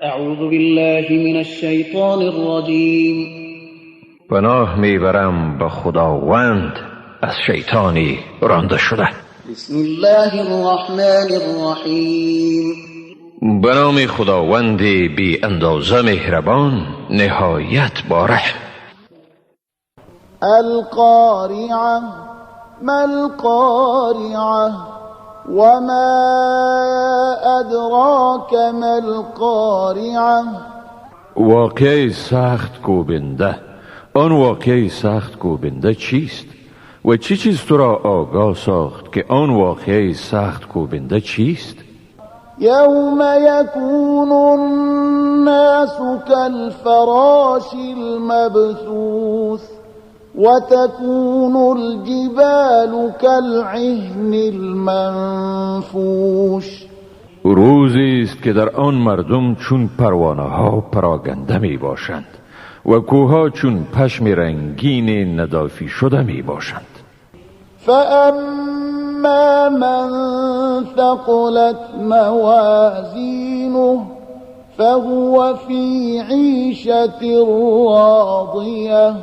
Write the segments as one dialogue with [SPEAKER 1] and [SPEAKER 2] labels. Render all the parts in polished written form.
[SPEAKER 1] أعوذ بالله من الشیطان الرجیم.
[SPEAKER 2] پناه میبرم به خداوند از شیطانی رانده شده.
[SPEAKER 1] بسم الله الرحمن الرحیم.
[SPEAKER 2] به نام خداوند بی اندازه مهربان، نهایت با رحم.
[SPEAKER 3] القارعة، ما القارعة، وما أدراك ما القارعة.
[SPEAKER 2] واقعه سخت کوبنده. آن واقعه سخت کوبنده چیست و چی چیز تو را آگاه ساخت که آن واقعه سخت کوبنده چیست؟
[SPEAKER 3] یوم یکون الناس کالفراش المبثوث وتكون الجبال كالعهن المنفوش.
[SPEAKER 2] روزی است که در آن مردم چون پروانه ها پراگنده می باشند و کوهها چون پشم رنگین ندافی شده می باشند.
[SPEAKER 3] فأما من ثقلت موازینه فهو فی عیشة راضیة.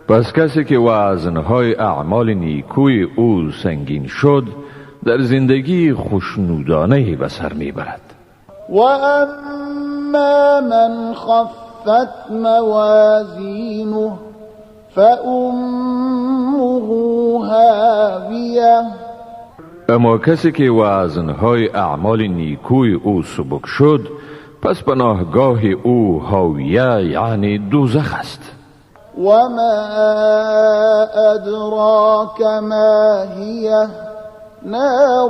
[SPEAKER 2] پس کسی که وزنهای اعمال نیکوی او سنگین شد، در زندگی خوشنودانه به سر میبرد.
[SPEAKER 3] و اما من خفت موازینه فامه هاویه.
[SPEAKER 2] اما کسی که وزنهای اعمال نیکوی او سبک شد، پس پناهگاه او هاویه، یعنی دوزخ است.
[SPEAKER 3] و ما ادراک ما هیه، نار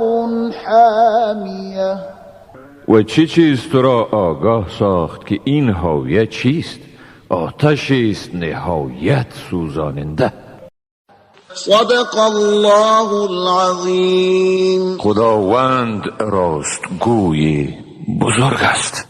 [SPEAKER 3] حامیه.
[SPEAKER 2] و چه چیز تو را آگاه ساخت که این هاویه چیست؟ آتش است نهایت سوزاننده.
[SPEAKER 3] صدق الله العظیم.
[SPEAKER 2] خداوند راستگوی بزرگ است.